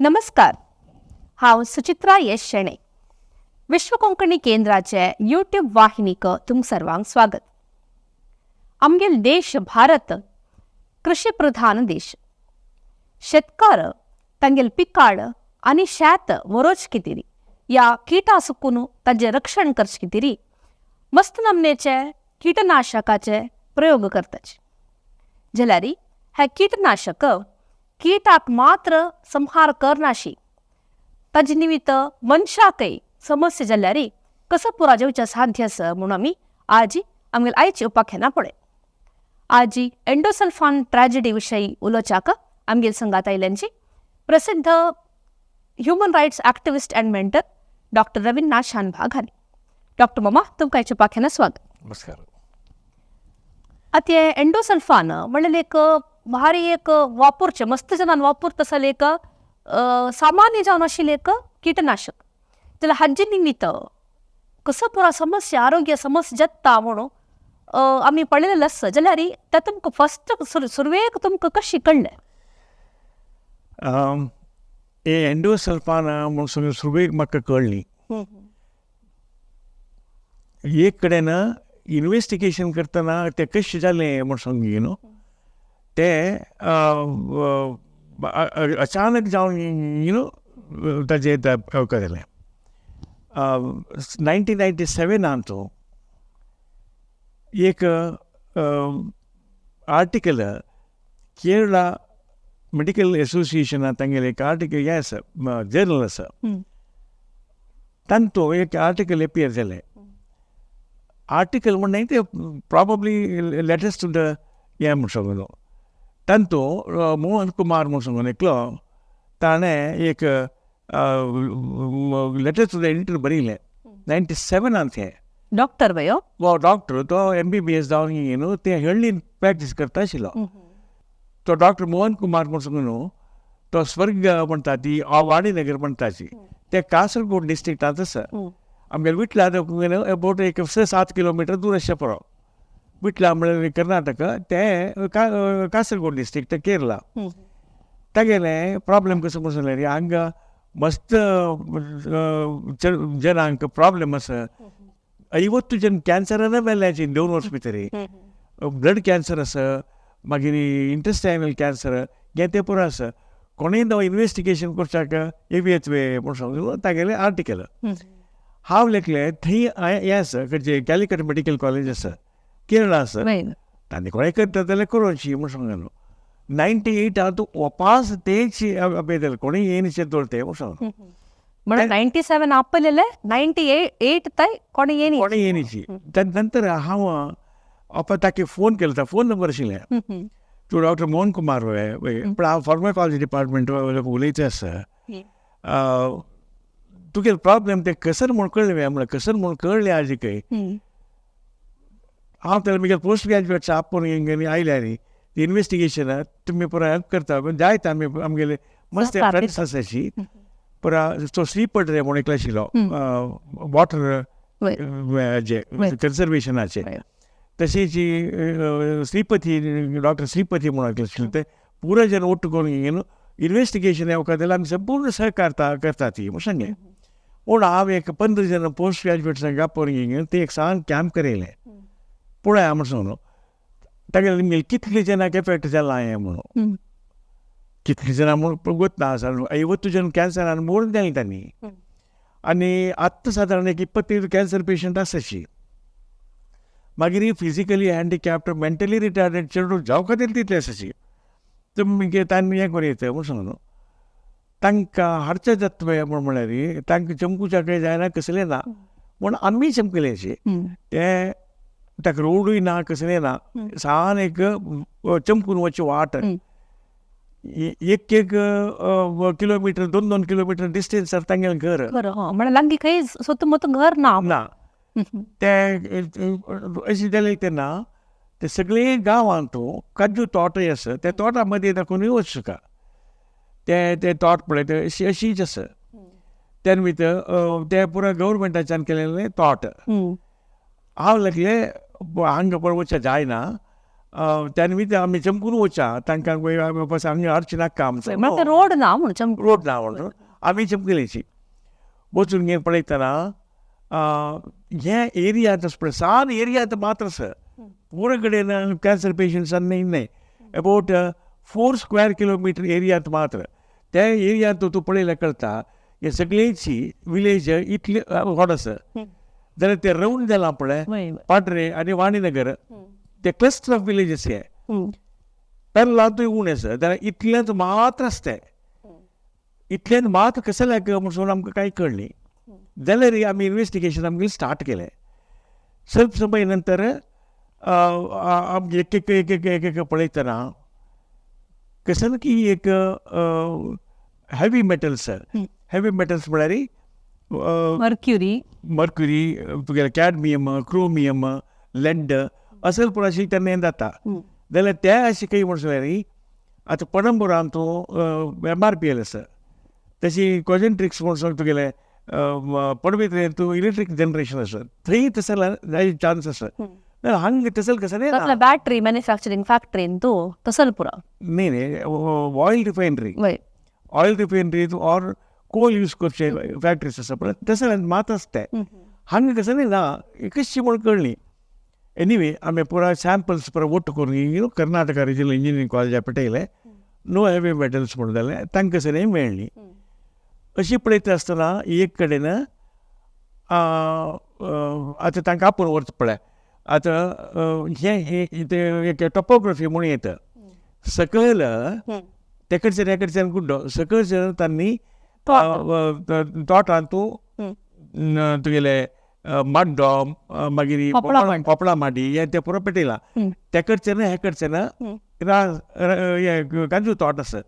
नमस्कार, हांव सुचित्रा येश शेणे. विश्व कोंकणी केंद्राचे यूट्यूब वाहिनीक तुम सर्वांक स्वागत. आमगेल देश भारत कृषी प्रधान देश. शेतकार तांगेल पिकाळ आनी शेत वरोच कितेरी या किटा सुकून तांचें रक्षण करचे कितेरी मस्त नमनेचे कीटनाशकाचे प्रयोग करताचे. जाल्यार हे कीटनाशक किटाक मात्र संहार करनाशी, ताजे निमित्त मनशाकय समस्या जाल्यार कसो पुरा जेवच्या साध्य आसा म्हणून आमी आजी आमगेले आयची उपाख्यानां पळय. आजी एंडोसल्फान ट्रॅजेडी विशयी उलोवच्याक आमगेल संगात आयल्यांची प्रसिद्ध human rights activist and mentor doctor Raveendranath Shanbhag हांणी. डॉक्टर मामा, तुमकां आयच्या उपाख्यानां स्वागत. नमस्कार. आतां हें एंडोसल्फान म्हणल्यार एक भारी एक वापरचें मस्त जणान वापरता आसलें एक सामान्य जावन आशिल्लें एक कीटनाशक. जाल्यार हाजे निमित्त कसो पुरा समस्या आरोग्य समस्या जाता म्हणून आमी पळयलेलें आसा. जाल्यार तें तुमकां फस्ट सुरवेक तुमकां कशी कळ्ळें? हे एंडोसल्फान म्हूण सुरवेक म्हाका कळ्ळी. एक कडेन इन्वेस्टिगेशन करतना तें कशें जालें म्हूण सांग न्हू, तें अचानक जावन you know ताजें जालें. 1997 तो एक आर्टिकल केरळा मेडिकल एसोसिएशनान तांगेलें एक आर्टिकल हें आसा, जर्नल आसा, तांतू एक आर्टिकल एपियर जालें. आर्टिकल म्हण न्हय, तें प्रॉबब्ली लेटस्ट टू the हें म्हूण सांगलो. तांतू मोहन कुमार म्हूण सांगून एकलो ताणें एक लेटर टू the editor बरयलें 97 तें. डॉक्टर वयो? वो डॉक्टर, तो एमबीबीएस जावन न्हू ते हळ्ळीन प्रॅक्टीस करता आशिल्लो. तो डॉक्टर मोहन कुमार म्हूण सांगू न्हू, तो स्वर्ग म्हणटा ती वाडीनगर म्हणटाची, ते कासरगोड डिस्ट्रिक्टांत आसा. आमगेले विटला अबावट एक 6-7 किलोमिटर दूर आसचें पुरो. विटला म्हळ्यार कर्नाटक, तें कासरगोड डिस्ट्रिक्ट केरला. तागेलें प्रॉब्लम कसो म्हूण सांगलें, हांगा मस्त जनांक प्रॉब्लम आसा. 50 जन कॅन्सरान मेल्ल्याची 2 वर्स भितर. ब्लड कॅन्सर आसा, मागीर इंटेस्टायनल कॅन्सर हें तें पुरो आसा. कोणेय तो इन्वेस्टिगेशन करच्याक एवियत वे म्हूण सांगून तागेलें आर्टिकल. हांव लेखलें थंय हें आसा, खंयचें कॅलिकट मेडिकल कॉलेज आसा, केरळा आसा, तांणी कोणें करता जाल्यार करोची म्हूण सांगलो. 98 तूं वपास तेच अभ्यास कोणें येयन दवरते म्हूण सांगलो. म्हणून 97 आपलेले 98 ताय कोणें येयनी कोणें येयनीची. नंतर हांव आपा ताका फोन केलो, फोन नंबर आशिल्लें तूं डॉक्टर मोहन कुमार वय, पूण हांव फार्माकॉलॉजी डिपार्टमेंट उलयता आसा. तुगे प्रॉब्लम तें कसर म्हूण कळ्ळें म्हणल्यार कसर म्हूण कळ्ळें आजी खंय. हांव तेन्ना म्हगे पोस्ट ग्रॅज्युएट्स आपोवन आयले न्ही इन्वेस्टिगेशन तुमी पुरो हेल्प करता जायत आमी आमगेले मस्त फ्रेंड्स आसाची. पुरा तो श्रीपट रे म्हूण एकलो आशिल्लो वॉटर जे कन्सर्वेशनाचे, तशीच श्रीपती डॉक्टर श्रीपती म्हूण एकलो आशिल्लो, ते पुरो जण ಒಟ್ಟು करून इन्वेस्टिगेशन येवका जाल्यार आमी संपूर्ण सहकार करता ती म्हूण सांगलें. पूण हांव एक 15 जण पोस्ट ग्रॅज्युएट्सांक आपोवन ते एक सान कॅम्प करयलें पळया म्हूण सांगलो. तागेले निमगेले कितले जणांक एफेक्ट जाला हें म्हणून, कितले जाणां म्हूण गोत ना आसा. 50 जण कॅन्सरान मोडून जालें तांणी. आनी आत्तां सादारण एक 25 कॅन्सर पेशंट आसाशी. मागीर फिजिकली हँडिकॅप्ड मेंटली रिटार्डेड चेडूं जावं खातीर तितले आसाशी. तुमी तांणी हें करूं येता म्हूण सांगलो. तांकां हाडचें जाता म्हूण म्हळ्यार तांकां चमकुच्याकय जायना कसलें ना म्हूण आमी चमकले अशें. तें ताका रोडूय ना कसलें ना, सान एक चमकून वचची वाट, एक एक किलोमिटर 2-2 किलोमिटर डिस्टन्सार तांगेलें घर. म्हळ्यार लागीं खंय स्वता मत घर ना. ना तें अशें जालें तेन्ना ते सगळे गांवांत काजू तोटय आसा, त्या तोटा मदीं दाखोवनूय वचूं ते ते तोट पळयता अशी अशीच आसा. त्या निमित्त ते पुरो गव्हर्मेंटाच्यान केलेलें तोट. हांव लागलें हांगा पळोवचें जायना, त्या निमित्त आमी चमकून वचा तांकां बस आमगे अडचण नाका आमचो म्हळ्यार रोड ना म्हणून, रोड ना म्हणून आमी चमकलेची वचून घेवन पळयतना हे एरियांत पळय सान एरियांत मात्र आसा पुरो कडेन कॅन्सर पेशंट्स न्हय न्हय अबावट 4 स्क्वेअर किलोमिटर एरियांत मात्र त्या एरियांत तूं पळयल्यार कळता हे सगळेची विलेज इतली व्हड आसा. जाल्यार ते रावंड जालां पळय पाटरे आनी वाणीनगर ते क्लस्टर ऑफ विलेजीस हे पेर्लांतूय उणें आसा. जाल्यार इतल्यांत मात्र आसा तें, इतल्यान मात्र कशें लायक म्हणून आमकां कांय कळ्ळें. जाल्यार आमी इन्वेस्टिगेशन आमगेलें स्टार्ट केलें. स्वल्प समय नंतर आमगे एक एक एक एक एक एक पळयतना कसन की एक हेवी मेटल्स, हेवी मेटल्स म्हळ्यार मर्क्युरी, मर्क्युरी तुगेलें कॅडमियम, क्रोमियम, लेड असल पूण अशें तेन्ना जाता. जाल्यार ते अशें काही म्हणसर आतां पणंबुरान तूं एमआरपीएल आसा, तशी कोजेंट्रिक्स म्हणसर तुगेलें पडबित्रेन तूं इलेक्ट्रीक जनरेशन आसा, थंय तसं जाय चान्स आसा. जाल्यार हांगा तसं कसं न्ही बॅटरी मॅन्युफॅक्चरींग फॅक्टरीन तूं तसल पुरो न्ही न्ही oil refinery, oil refinery or coal use करचे फॅक्टरीज आसा पळय तसं मात आसता. हांगा कसं न्ही ना कशी म्हूण कळ्ळी. एनिवे आमी पुरा सॅम्पल्स पुरा ಒಟ್ಟು करून कर्नाटका रिजनल इंजिनियरींग कॉलेजा पेटयले, नो हेवी मेटल्स म्हणून जालें तांकां सगळें मेळ्ळी. अशी पळयता आसतना एक कडेन आतां तांकां आपोवन व्हरता पळय आतां हें तें एक टोपोग्राफी म्हणून येता सकयल ते कडच्यान हे कडच्यान गुड्डो सकयल तांणी तोटांत तूं तुगेले माड्डो मागीर पोपळा माडी हें तें पुरो पेटयलां. ते कडच्यान हे कडच्यान हें काजू तोट आसा.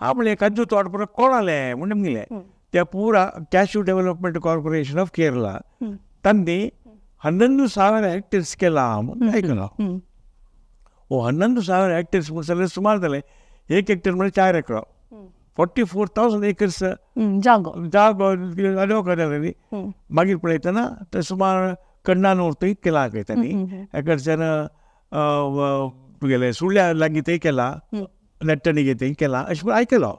हा म्हणलें काजू तोट पुरो कोणालें म्हूण म्हणलें त्या पुरा cashew development corporation of Kerala तांणी 11,000 हेक्टेर्स केला म्हूण आयकलां. ओ 11,000 हेक्टेर्स म्हूण जाल्यार सुमार जालें. एक हेक्टर म्हळ्यार 4 एकरो, 44,000 एकर्स जागो जागो अडोवंक जालें न्ही. मागीर पळयतना तें सुमार कण्णानूर थंय केलां खंय तांणी, हे कडच्यान तुगेलें सुळ्या लागीं थंय केलां, नेट्टणीगे थंय केलां अशें म्हूण आयकलो.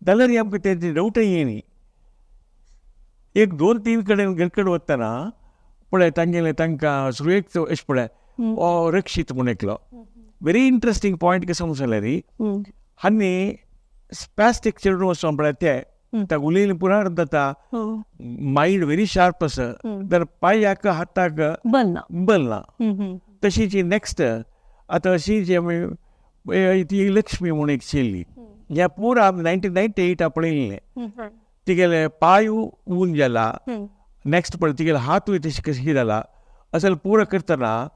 जाल्यार आमकां तें डावटय येयनी. 1 2 3 कडेन घरकड वतना पळय तांगेलें तांकां सुरवेक अशें पळय ओ रक्षीत म्हूण एकलो व्हेरी इंट्रस्टींग पॉयंट कसो म्हणून जाल्यार आनी स्पॅस्टीक चेडूं वचोन पळय ते ताका उलयलें पुरा जाता, मायंड व्हेरी शार्प आसा, जाल्यार पांयाक हाताक बल ना. तशीच नॅक्स्ट आतां अशी जी आमी ती लक्ष्मी म्हूण एक चेल्ली ह्या पुरा 1998 पळयल्लें. तिगेले पांय ऊन जाला, नॅक्स्ट पळय तिगेले हातूय तशें कशें जाला. अशें पुरो करतना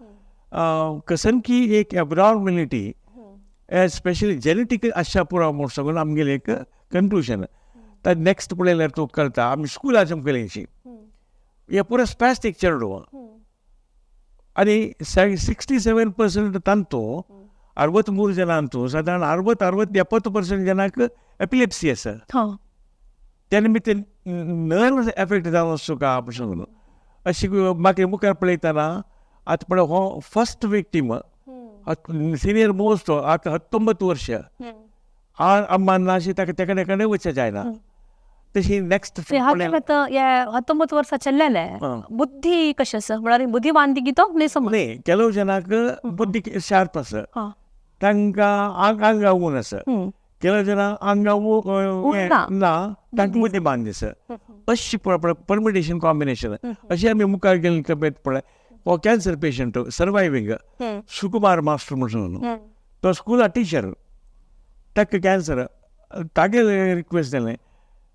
कसन की एक एबनॉर्मेलिटी स्पेशली जेनेटीक आसच्या पुरो म्हूण सगळें आमगेलें एक कन्क्लुजन. तर नॅक्स्ट पळयल्यार तूं कळटा आमी स्कुलाच्या केलें हे पुरो स्पॅस्टीक चेडूं आनी 67% तांतू 63 जणांतू सादारण 60-70% जणांक एपिलेप्सी आसा. त्या निमित्त नर्व एफेक्ट जावन वचूं का म्हणून अशी मागीर मुखार पळयतना आतां पळय हो फर्स्ट विक्टीम सिनियर मोस्ट आतां 19 वर्ष अम्मान अशी ताका तेका कडेन वचचें जायना. तशी नेक्स्ट 19 वर्सां चल्लेले बुद्धी कशें आसा म्हळ्यार बुद्धी मानदी तो न्ही समज न्ही. ಕೆಲವು जनाक बुद्धी शार्प आसा, तांकां आंगा ऊन आसा, ಕೆಲವು ಜನ आंगा ना तांकां बुद्धी मानदी आसा. अशी परमिटेशन कॉम्बिनेशन अशें आमी मुखार गेले तब्येत पळय हो cancer patient surviving Sukumar master म्हणून तो स्कुला टिचर, ताका कॅन्सर, तागेलें रिक्वेस्ट जालें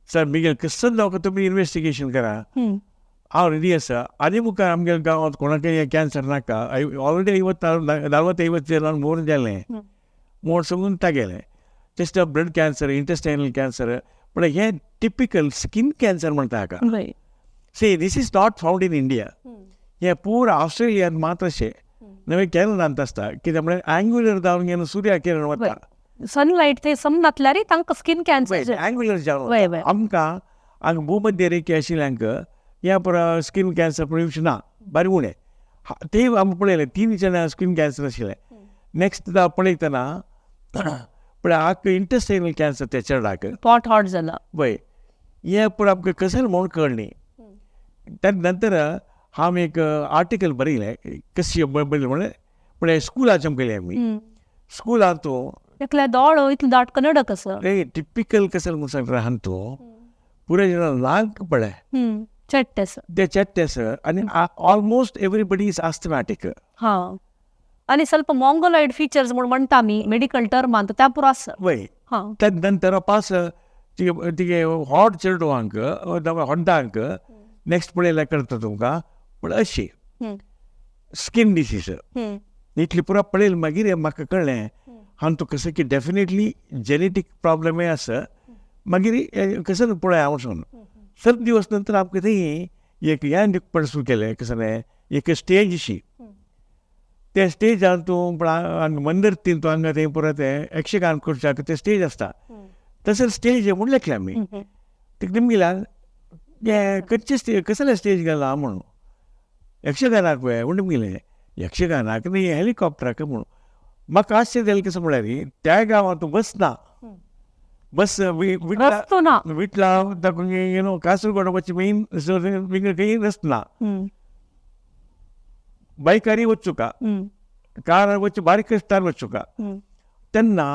सर मिगेल क्रिस्टन जावं तुमी इन्वेस्टिगेशन करा, हांव रेडी आसा. आनी मुखार आमगे गांवांत कोणाकय कॅन्सर नाका, ऑलरेडी 40-50 जणांक मोर जालें म्हूण सांगून तागेलें. तशें ब्लड कॅन्सर, इंटेस्टायनल कॅन्सर, पण हें टिपिकल स्कीन कॅन्सर म्हणटा हाका. See this is not found in India. हें पुरा ऑस्ट्रेलियांत मात्र अशें नवें केरळांत आसता. कित्याक म्हळ्यार अँग्युलर जावन घेवन सुर्या किरण वता, सनलायट थंय समनातल्यार तांकां स्कीन कॅन्सर अँग्युलर जावन आमकां हांगा भूमध्य रेखे आशिल्ल्यांक ह्या पुरा स्कीन कॅन्सर पळोवचें ना, बारीक उणें. ते आमी पळयलें 3 जाणां स्कीन कॅन्सर आशिल्लें. नेक्स्ट दा पळयतना पळय आक इंटेस्टायनल कॅन्सर त्या चेरडाक पॉट हॉट जाला. वय हें पूण आमकां कशें म्हणून कळ्ळी. त्या नंतर हांव एक आर्टिकल बरयलें. कशी बरयलें म्हणलें पळय स्कुलाचें केलें आमी स्कुलांत तूं एकल्या दोळो इतलो दाट कन्नड कसो टिपिकल कसं म्हणून सांगता हांव तूं पुरे नाक पळय चेट्टे आसा ते चेट्टे आसा आनी ऑलमोस्ट एवरीबडी is asthmatic. हां आनी ಸ್ವಲ್ಪ मांगोलॉइड फीचर्स म्हूण म्हणटा आमी मेडिकल टर्मान त्या पुरो आसा. वय त्या नंतर पास तिगे हॉट चेडवांक होड्डांक नेक्स्ट पळयल्यार कळटा तुमकां पूण अशी स्कीन डिसीज इतली पुरा पळयली मागीर म्हाका कळ्ळें हांव तूं कसं की डेफिनेटली जेनेटीक प्रॉब्लमय आसा. मागीर कसं पळय हांव सांगून सत दिवस नंतर आमकां थंय एक हें पड सुरू केलें कसं एक स्टेज शी त्या स्टेजार तूं मंदर तीन तूं हांगा थंय पुरो तें यक्षगान करच्याक तें स्टेज आसता तसें स्टेज म्हूण लेखलें आमी ते निमगेल्या खंयचे स्टेज कसले स्टेज घाला म्हणून यक्षगानाक पळय म्हूण निमगेलें यक्षगानाक न्ही हेलिकॉप्टराक म्हणून म्हाका आश्चर्य जालें कसं म्हळ्यार त्या गांवांत बस ना बस रस्तो ना विटला you know Kasaragod वचचे मेन खंय रस्तो ना बायकारी वचुका कार वच बारीक रस्त्यार वचुका तेन्ना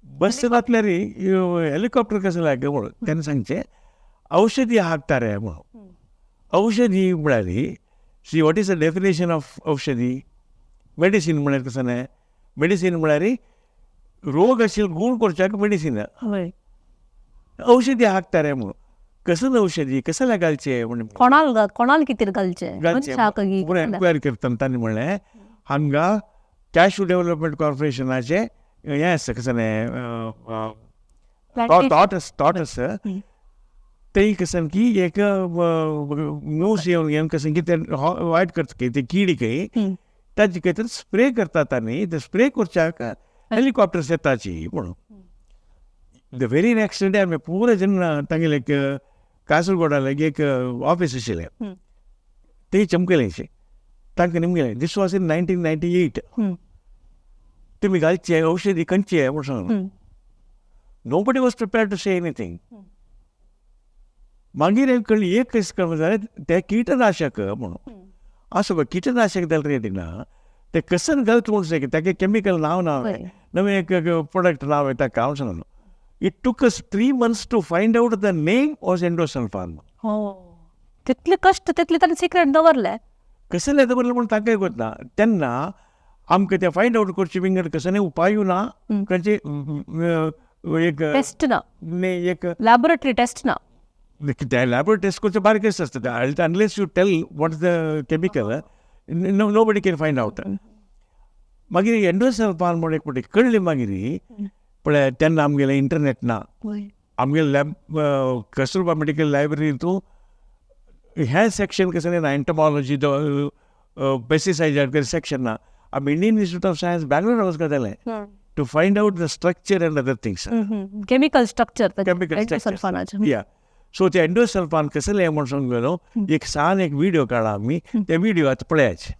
बस घातल्यार हेलिकॉप्टर कसं लागें म्हणून तेन्ना सांगचें औषधी हाकता रे म्हणून औषधी म्हळ्यार see what is the definition of औषधी मेडिसीन म्हळ्यार कसं न्हय मेडिसीन म्हळ्यार रोग आशिल्लो गूण करच्याक मेडिसीन औषधी हाकता रे म्हणून कसं औषधी कसं घालचें म्हण कोणाक कोणाक कितें घालचें पुरो एन्क्वायरी करतना तांणी म्हणलें हांगा कॅशू डेव्हलपमेंट कॉर्पोरेशनाचें हें आसा कसं न्हय थॉट आसा थॉट आसा तें कसं की एक न्यूज येवन घेवन कसं की ते वायट करता ते किडी खंय ताजे खंय तर स्प्रे करतात आनी ते स्प्रे करच्याक हेलिकॉप्टर्स येताची म्हणून the very next day आमी पुरो जेन्ना तांगेलें एक कासरगोडा लागीं एक ऑफीस आशिल्लें ते चमकलें तांकां निमगेलें this was in 1998 तुमी घालचे औषधी खंयचे म्हूण सांगून nobody was prepared to say anything. मागीर एक कळ्ळी एक कशें कळ्ळें जाल्यार तें किटनाशक म्हणून आसूं पळय किटनाशक जाल्यार रेटी ना तें कसन घालता म्हूण सांग ताका केमिकल नांव ना नवें एक प्रोडक्ट नांव ताका हांव सांगलो it took us 3 months to find out the name was endosulfan. हो तितले कश्ट तितले ताणें सिक्रेट दवरलें कसलें दवरलें म्हूण तांकांय कोत्ता तेन्ना आमकां तें फायंड आवट करचें विंगड कसलें उपायूय ना खंयचे एक टेस्ट ना एक लॅबोरेटरी टेस्ट ना ते लॅबोरेटरी टेस्ट करचें बारीक आसता unless you tell what is the chemical nobody can find out. मागीर एंडोसल्फान म्हूण एक फावटी कळ्ळें मागीर पळय तेन्ना आमगेलें इंटरनेट ना आमगेलें लॅब कस्तुरबा मेडिकल लायब्ररी तूं हें सेक्शन कसलें ना एंटमॉलॉजी पेस्टिसायड सेक्शन ना आमी Indian Institute of Science Bangalore वचपाक जालें to find out the structure and other things. Chemical structure chemical structure या सो ते एंडोसल्फान कसलें म्हूण सांगलो एक सान एक विडियो काडला आमी ते विडियो आतां पळयाचे.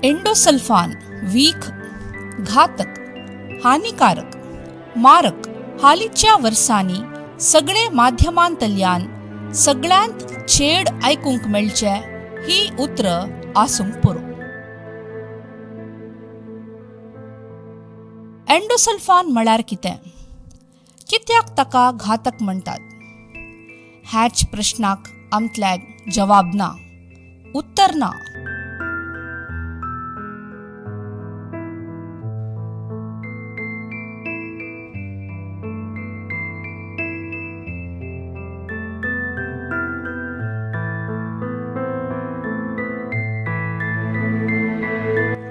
Endosulfan weak घातक, हानिकारक, मारक. हालींच्या वर्सांनी सगळे माध्यमांतल्यान सगळ्यांत चेड आयकूंक मेळचे ही उतरां आसूंक पुरो. एंडोसल्फान म्हळ्यार कितें? कित्याक ताका घातक म्हणटात? ह्याच प्रश्नाक आमतल्याक जवाब ना, उत्तर ना.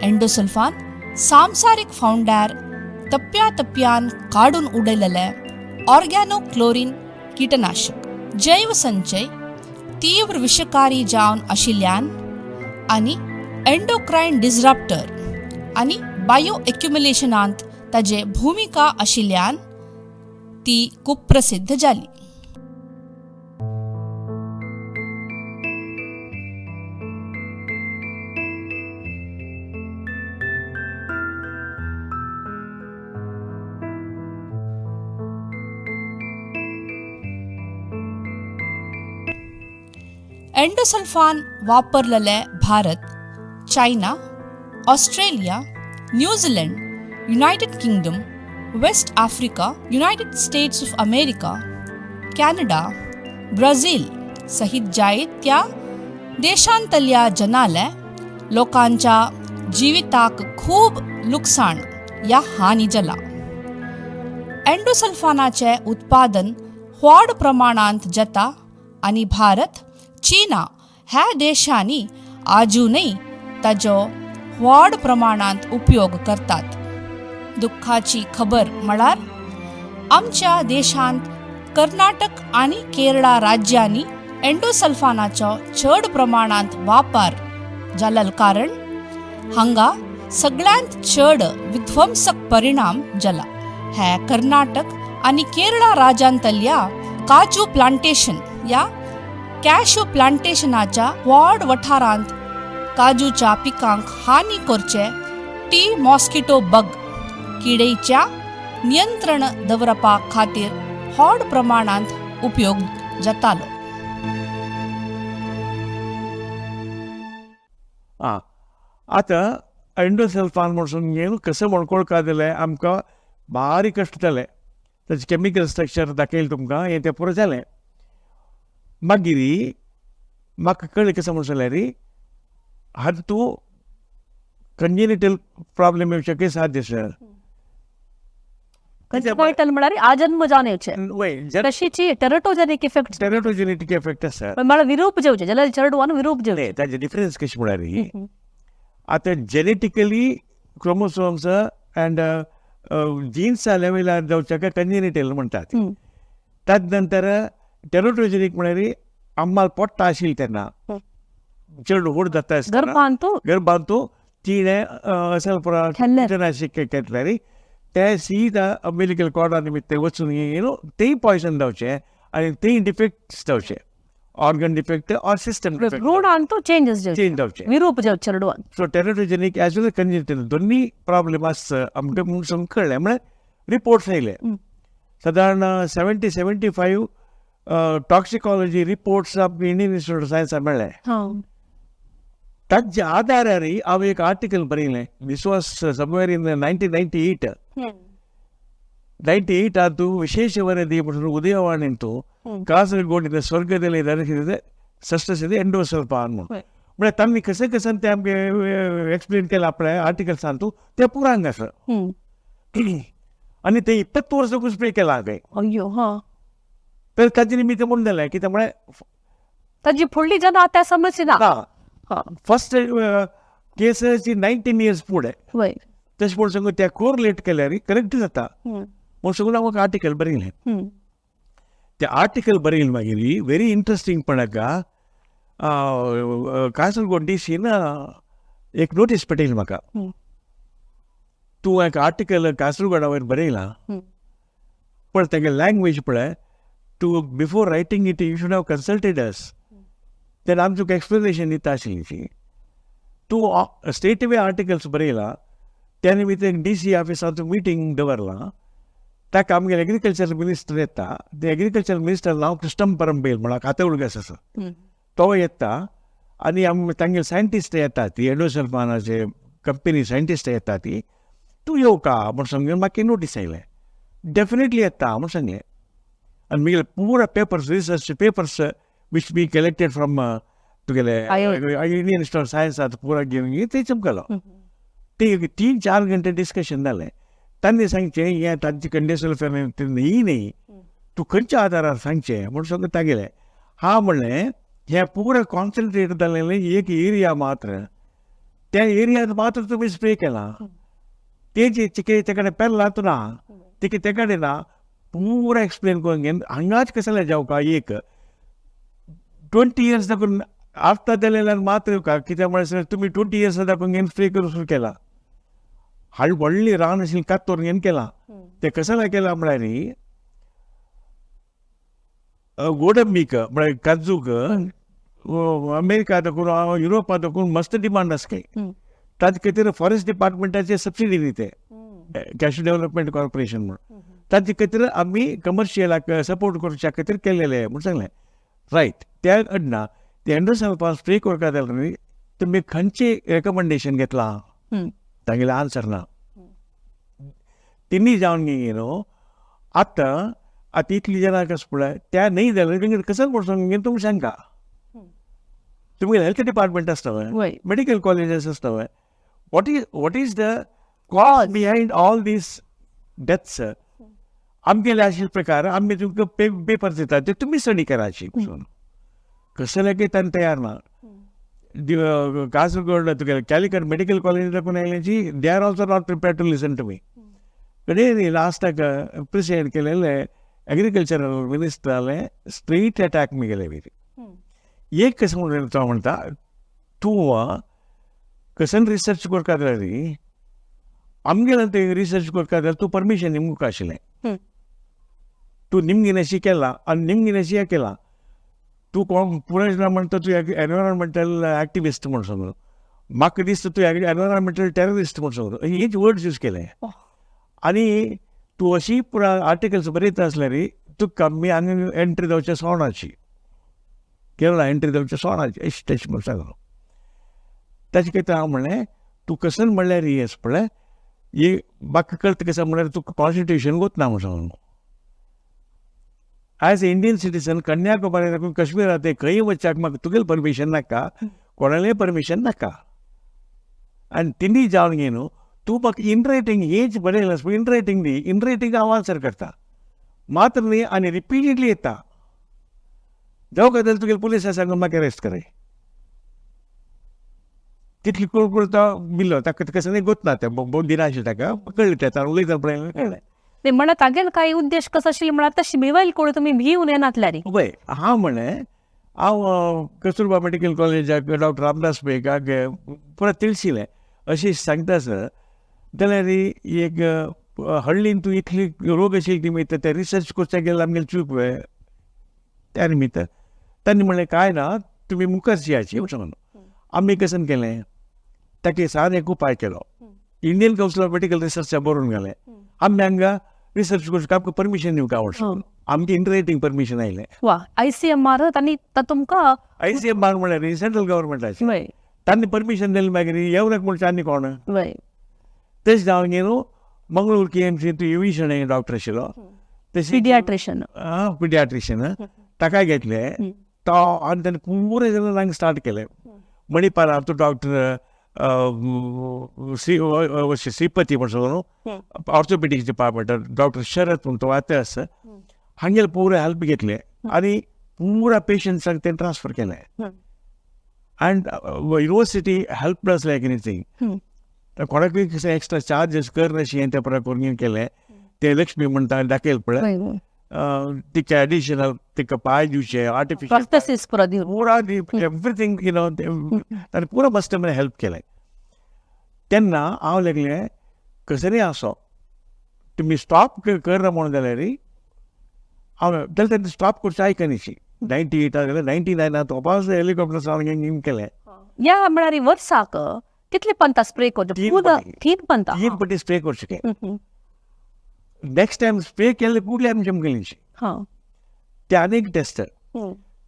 एंडोसल्फान सांसारीक फावंड्यार तप्प्या तप्प्यान काडून उडयलेले ऑर्गॅनोक्लोरीन कीटनाशक, जैव संचय तीव्र विशकारी जावन आशिल्ल्यान आनी एंडोक्रायन डिसरप्टर आनी बायो एक्युमुलेशनांत ताजे भुमिका आशिल्ल्यान ती कुप्रसिद्ध जाली. एंडोसल्फान वापरलेले Bharat, China, Australia, New Zealand, United Kingdom, West Africa, United States of America, Canada, Brazil सहित जायत्या देशांतल्या जनाले लोकांच्या जिविताक खूब लुकसाण या हानी जाला. एंडोसल्फानाचें उत्पादन व्हड प्रमाणांत जाता आनी भारत, चीना ह्या देशांनी आजुनय ताजो व्हड प्रमाणांत उपयोग करतात. दुख्खाची खबर म्हळ्यार आमच्या देशांत कर्नाटक आनी केरळा राज्यांनी एंडोसल्फानाचो चड प्रमाणांत वापर जाल्ल्या कारण हांगा सगळ्यांत चड विध्वंसक परिणाम जाला. हे कर्नाटक आनी केरळा राज्यांतल्या काजू प्लांटेशन या कॅश्यू प्लांटेशनाच्या व्हड वाठारांत काजूच्या पिकांक हानी करचे टी मॉस्किटो बग किडेच्या नियंत्रण दवरपा खातीर व्हड प्रमाणांत उपयोग जातालो. आतां एंडोसल्फान म्हणून घेवन कसं म्हणकोळ का दिलें आमकां बारीक कश्ट जालें. ताचें केमिकल स्ट्रक्चर दाखयलें तुमकां, हें तें पुरो जालें. मागीर म्हाका कळ्ळें कसं म्हणून जाल्यार हातूंत तूं कंजेनिटल प्रॉब्लेम येवचे कशें साध्य सर. कंजेनिटल म्हळ्यार आजन्म जावन येवचे तशीची टेराटोजेनिक इफेक्ट, टेराटोजेनिक इफेक्ट आसा. म्हळ्यार विरूप जेवचे जाल्यार चेडवान विरूप जेवचे. ताजे डिफरन्स कशें म्हळ्यार आतां जेनेटिकली क्रोमोसोम्स अँड जिन्सा लेवलार जावचे कंजेनिटल म्हणटात. ताजे नंतर टेराटोजेनिक म्हळ्यार आम्माल पोट्टा आशिल्ली तेन्ना चेडूं व्हड जाता आसतना गर्भांत तिणें असल पुरा कीटनाशक घेतल्यार ते सीधा अंबिलिकल कॉर्डा निमित्त वचून येवन तेय पॉयजन जावचें आनी तेय डिफेक्ट्स जावचे, ऑर्गन डिफेक्ट ऑर सिस्टम भ्रूणांत चेंजीस चेंज जावचे, विरूप जावचे चेडवान. So teratogenic as well congenital दोन्ही प्रॉब्लेम आसता आमकां म्हणून कळ्ळें. म्हळ्यार रिपोर्ट्स आयले सादारण 70-75 टॉक्सिकॉलॉजी रिपोर्ट्स आमकां इंडियन इन्स्टिट्यूट ऑफ सायन्सा मेळ्ळे. ताच्या आदारार हांवें एक आर्टिकल बरयलें. This was somewhere in 1998. 98 ವಿಶೇಷ ವರದಿ म्हणून ಉದಯವಾಣಿಂತು ಕಾಸರಗೋಡಿನ ಸ್ವರ್ಗದಲ್ಲಿ ನರಕಿದೆ ಸೃಷ್ಟಿಸಿದೆ ಎಂಡೋಸಲ್ಫಾನ್ म्हणून. म्हळ्यार तांणी कशें कशें तें आमकां एक्सप्लेन केलां आपल्या आर्टिकल्सांतू तें पुरांग आसा. आनी ते 20 वर्सां स्प्रे केलां हांवें. अय्यो हां. तर ताजे निमित्त म्हणून जालें कितें म्हळ्यार ताजी फुडली जेन्ना आतां समजची ना. फर्स्ट केस 19 इयर्स फुडें तशें म्हणून सांगू त्या कोरिलेट केल्यार करेक्ट जाता म्हणून सांगून हांव आर्टिकल बरयलें. ते आर्टिकल बरयलें मागीर व्हेरी इंट्रस्टिंग पण हाका कासरगोड डी सीन एक नोटीस पेटयली म्हाका, तूं एक आर्टिकल कासरगोडा वयर बरयलां पण तेगे लँग्वेज पळय, तूं before writing it you should have consulted us, तेन्ना आमी तुका एक्सप्लेनेशन दिता आशिल्ली. तूं स्ट्रेट वे आर्टिकल्स बरयला, त्या निमित्त एक डी सी ऑफिसांत मिटींग दवरलां. ताका आमगेले एग्रीकल्चर मिनिस्टर येता. ते एग्रीकल्चर मिनिस्टर नांव क्रिस्टम परंबेल म्हणा कातवडगस आसा, तो येता आनी आम तांगेले सायंटिस्ट येता, ती एंडोसल्फानाचे कंपनी सायंटिस्ट येता. ती तूं येवका म्हूण सांगून म्हाका नोटीस आयलें. डेफिनेटली येता म्हूण सांगलें. आनी म्हगेले पुरा papers, research papers which be collected from तुगेले इंडियन इन्स्टिट्यूट ऑफ सायन्सात पुरा घेवन ते चमकलो. ते 3-4 घंटे डिस्कशन जालें. तांणी सांगचें हें तांचे कंडिशनल न्ही न्ही तूं खंयच्या आदारार सांगचें म्हूण सगळें तागेलें. हा म्हणलें हें पुरा कॉन्सन्ट्रेट जालें एक एरिया मात्र, त्या एरियांत मात्र तुमी स्प्रे केलां, तेजे चिके ते कडेन पेरलां ना, तिके ते कडेन ना, पुरा एक्सप्लेन करून घेवन हांगाच कसलें जावका एक 20 इयर्स दाखोवन आतां जाल्यार मात्र येवका. कित्याक म्हळ्यार तुमी 20 इयर्स दाखोवन घेवन स्प्रे करून सुरू केला, हाड व्हडली रान आशिल्ली कातोर घेवन केलां. तें कसलें केलां म्हळ्यार गोडंबीक म्हळ्यार काजूक अमेरिका दाखोवन युरोपा दाखोवन मस्त डिमांड आसा खंय. ताजे खातीर फॉरेस्ट डिपार्टमेंटाचे सबसिडी दिते कॅशू डेव्हलपमेंट कॉर्पोरेशन म्हणून, ताजे खातीर आमी कमर्शियलाक सपोर्ट करच्या खातीर केलेलें म्हूण सांगलें. रायट, त्या अडना ते एंडोसल्फान स्प्रे करता जाल्यार न्ही तुमी खंयचें रेकमेंडेशन घेतलां, तांगेलें आन्सर ना. तिनी जावन गे न्हू आतां आतां इतली जाणां कशें पळय त्या न्ही जाल्यार तुमगेर कसो म्हणून सांग तुमी सांगा. तुमगेलें हेल्थ डिपार्टमेंट आसता, मेडिकल कॉलेजीस आसता, what is the cause behind all these deaths? आमगेले आशिल्ले प्रकार आमी तुमकां पेपर दिता ते तुमी स्टडी कराची. कसले की तांणी तयार ना. कासरगोड तुगेले कॅलिकट मेडिकल कॉलेज दाखोवन आयल्याची they are also not prepare to listen to me. कडेन लास्टाक प्रिसायड केलेले एग्रीकल्चरल मिनिस्टराले स्ट्रेट अटॅक मी गेले. एक कशें म्हणून तो म्हणटा तूं कसन रिसर्च करता जाल्यार आमगेले ते रिसर्च करता जाल्यार तूं परमिशन निमूंक आशिल्लें, तूं निमगिनेशी केला आनी निमगिनेशी हें केलां. तूं कोण पुराय म्हणटा तूं एनवायरमेंटल एक्टिविस्ट म्हूण सांगलो, म्हाका दिसता तूं एनवायरमेंटल टेररिस्ट म्हूण सांगलो, हेच वर्ड्स यूज केले. आनी तूं अशी पुरा आर्टिकल्स बरयता आसल्यार तुका आमी हांगा एंट्री जावच्या सोणाची केरळा एंट्री जावच्या सोणाची अशें तशें म्हूण सांगलो. ताचे खातीर हांव म्हणलें तूं कसन म्हणल्यार येस पळय हे म्हाका कळटा कसं म्हणल्यार तुका कॉन्स्टिट्युशन गोत ना म्हूण सांगलो. As a Indian citizen Kanyakumari साकून कश्मीरा ते खंय वचच्याक म्हाका तुगेलें परमिशन नाका, कोणालें परमिशन नाका. आनी तिनी जावन गे न्हू तूं म्हाका इन रायटींग हेच बरयलें आसा in writing the, in writing हांव आन्सर करता मात्र न्ही आनी रिपिटेडली येता जावं काय जाल्यार तुगेले पुलिसा सांगून म्हाका अरेस्ट कराय. तितली कोण करता बिल्लो ताका कसं नाही गोत ना तें भोव दिना आशिल्लें ताका कळ्ळें तें उलयता पळय कळ्ळें. नाही म्हणा तागेल काही उद्देश कसो आशिल्लो म्हळ्यार तशी मिवयल कोण तुमी भिवन येनातल्यारी. पळय हांव म्हणलें हांव कस्तुरबा मेडिकल कॉलेजाक डॉक्टर रामदास पेकाक पुरा तिळशिलें अशें सांगता सर जाल्यार एक हळ्ळीन तूं इतली रोग आशिल्ली निमित्त ते रिसर्च करच्या गेल्यार आमगेलें चूक त्या निमित्त तांणी म्हणलें कांय ना तुमी मुखार याची म्हणून आमी कशें केलें ताका सान एक उपाय केलो. इंडियन कावन्सील ऑफ मेडिकल रिसर्चा बरोवन घालें आमी हांगा रिसर्च करचें आमकां परमिशन दिवंक आवडटा, आमकां इन रायटींग परमिशन आयलें. वा ICMR तांणी तुमकां ICMR म्हणल्यार सेंट्रल गव्हर्मेंटाचें तांणी परमिशन दिलें मागीर येवनाक म्हणचे आनी कोण तशें जावन गे न्हू मंगळूर KMC तूं युवी शणै डॉक्टर आशिल्लो तशें पिडियाट्रिशन आं पिडियाट्रिशन ताकाय घेतले तो आनी ताणें पुरे जाणांक स्टार्ट केलें. मणिपाला तो डॉक्टर श्री श्रीपती म्हण सांगू न्हू ऑर्थोपेडिक्स डिपार्टमेंट डॉक्टर शरद म्हण तो आतां आसा हांगेले पुरे हेल्प घेतले आनी पुरा पेशंट्सांक तें ट्रान्सफर केलें. And university help us like anything. कोणाकूय कशें एक्स्ट्रा चार्जीस कर अशें हें तें परत करून केलें. ते लक्ष्मी म्हणटा दाखयल पळय तिका एडिशनल तिका पांय दिवचे आर्टिफिशियल प्रोस्थेसिस पुरो दिवन पुरा एवरीथींग you know ताणें पुरा मस्त म्हळ्यार हेल्प केलें. तेन्ना हांव लागलें कसरी आसो तुमी स्टॉप कर म्हणून जाल्यार हांव जाल्यार तेन्ना स्टॉप करचें आयकनाशी 98 जाल्यार 99 तोपास हेलिकॉप्टर सावन केलें. ह्या म्हळ्यार वर्साक कितले पंता स्प्रे करचे? तीन पंता. तीन पटी स्प्रे करचे. नेक्स्ट टायम स्प्रे केले कुडले आमी चमकली. हां, ते आनीक टेस्ट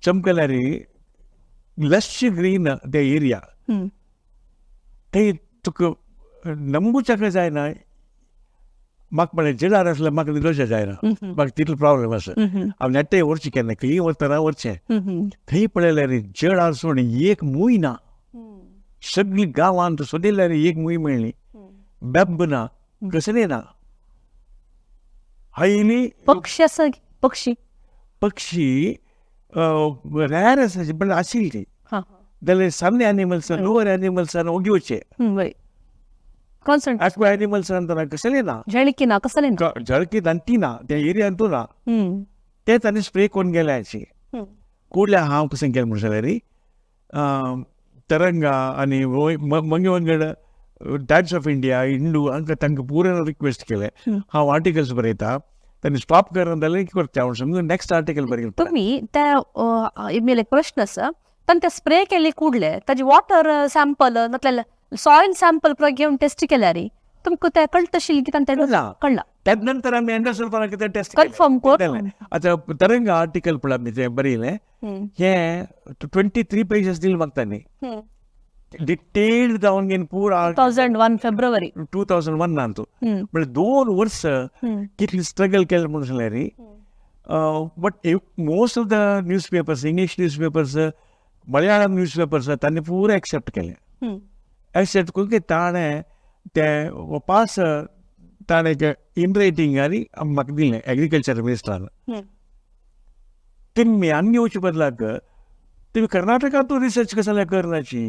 चमकल्यार लश ग्रीन ते एरिया ते तुका नंबूच्याक जायना. म्हाका म्हळें जेलार आसल्यार म्हाका निरोशा जायना, म्हाका तितलो प्रॉब्लम आसा. हांव नेट्टे व्हरचें केन्ना खंय वतना व्हरचें. थंय पळयल्यार जड आसून एक मूय ना. सगळी गांवांत सोदिल्यार एक मूय मेळ्ळी. बेब्ब ना, कसलें ना. हायली पक्षी आसा? पक्षी पक्षी रेर आसा पण आशिल्ली ती. जाल्यार सामने एनिमल्स लोअर एनिमल्सान ओगी वचचे. कॉन्सन्ट्रेट एक्वा एनिमल्सान कसलें ना, झळकी ना, कसलें ना, झळकी ती ना त्या एरियांतू ना. ते तांणी स्प्रे करून गेले अशी. कुडल्या हांव कशें केलें म्हणून जाल्यार तरंगा आनी मागीर वांगड टायम्स ऑफ इंडिया, हिंदू हांकां तांकां पुराय रिक्वेस्ट केलें, हांव आर्टिकल्स बरयता, तांणी स्टॉप करना जाल्यार कितें करता हांव समजून नेक्स्ट आर्टिकल बरयता. तुमी त्या मेल एक प्रश्न आसा, तांणी ते स्प्रे केल्ले कुडले ताजे वॉटर सॅम्पल नातल्यार सॉयल सॅम्पल पुरा घेवन टेस्ट केल्यार तुमकां तें कळटा की तांणी कळ्ळा? त्याच नंतर आमी एंडोसल्फाना कितें टेस्ट कन्फर्म कर. आतां तरंगा आर्टिकल पळय आमी तें बरयलें, हें 23 पेजीस दिले म्हाका तांणी डिटेल्ड जावन घेवन पुरा. 2001 फेब्रुवारी 2001 तूं म्हळ्यार 2 वर्स कितली स्ट्रगल केलें म्हणून सांगल्यार. But most of the newspapers, English newspapers, Malayalam newspapers तांणी पुरा एक्सेप्ट केलें. एक्सेप्ट करून ताणें ते पास ताणें इन रायटींग आनी म्हाका दिलें एग्रीकल्चर मिनिस्टरान. तुमी आनी येवचे बदलाक तुमी कर्नाटकांतूय रिसर्च कशें जाल्यार करनाची.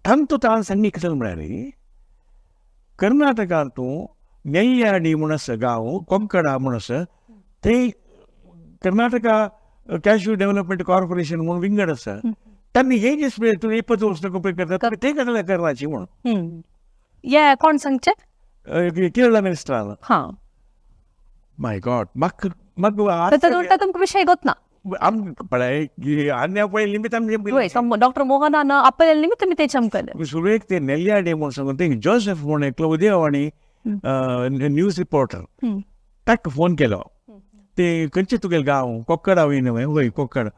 तांचो ताण सांगी कशें म्हळ्यार कर्नाटकांतू नेय्याडी म्हूण आसा गांव, कोंकडा म्हूण आसा, थंय कर्नाटका कॅश्यू डेव्हलपमेंट कॉर्पोरेशन म्हूण विंगड आसा. तांणी हे जे स्प्रे तुमी 20 वर्सां कंप्लीट करता ते कशें जाल्यार करनाची म्हूण. ये कोण सांगचें? केरळा मिनिस्टरान. हां, माय गॉड, म्हाका म्हाका तुमकां विशय गोत ना. आमकां पळय आनी पळय निमित्त आमी डॉक्टर मोहनान आपल्या निमित्त तुमी ते चमकले. सुरवेक ते नेल्ल्याडे म्हूण सांगून ते जोसेफ म्हूण एकलो उदयवाणी न्यूज रिपोर्टर, ताका फोन केलो. ते खंयचे तुगेले गांव? कोक्कडा वय न्हय? वय कोक्कड.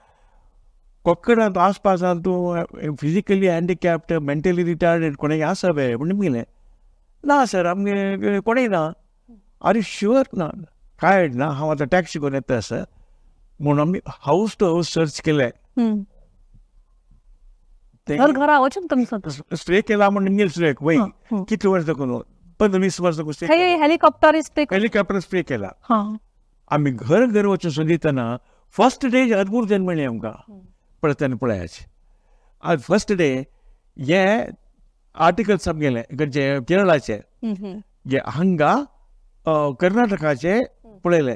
कोक्कडांत आसपासान तूं फिजिकली हँडिकॅप्ड, मेंटली रिटार्डेड कोणें आसा बे म्हूण म्हणलें. ना सर, आमगे कोणें ना. आरे शुअर ना? काय ना, हांव आतां टॅक्सी करून येता आसा म्हणून आमी हावस टू हावस सर्च केलें. घरा वचून तुमी स्प्रे केला म्हूण निमगेल सुरेक वय कितले वर्स दाखोवन 15-20 वर्सां हेलिकॉप्टर हेलिकॉप्टर स्प्रे केला. आमी घर घर वचून सोदितना फर्स्ट डे अदभूत जन मेळ्ळें आमकां पळयतना पळयाचे. आज फर्स्ट डे हे आर्टिकल्स आमी गेले खंयचे केरळाचे, हे हांगा कर्नाटकाचे पळयले.